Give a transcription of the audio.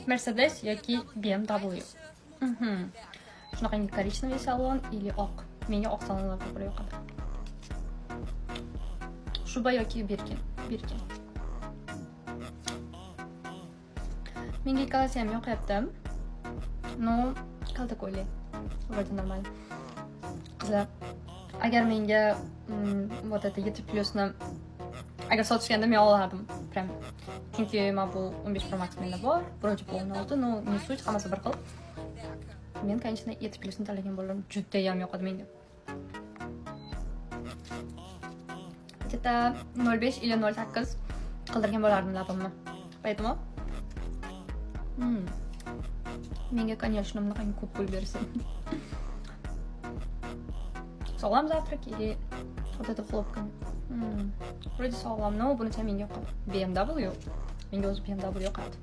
Mercedes yoki BMW? Shunaqangi коричневый salon или oq? Menga oq salonlar ko'proq yoqadi. Shuba yoki Birkin? Birkin. Menga ikkalasi ham yoqyapti. Но, kalta ko'ylak. Вроде нормально. Qizlar, agar menga вот это 7 plyusni agar sotishganda, men olardim. Прям. Chunki mana bu 15 Pro Max menda bor. Вроде bu 16, но не суть, hammasi bir xil. Men, конечно, 7 plyusni tanlagan bo'lardim. Judayam yoqadi menga. Где-то 0,5 или 0,8 qildirgan bo'lardim labimni. Поэтому menga, конечно, bunaqangi ko'p pul bersin. Sog'lom завтрак или вот это хлопками? Вроде sog'lom, но buni menga yoqadi. BMW. Menga o'zi BMW yoqadi.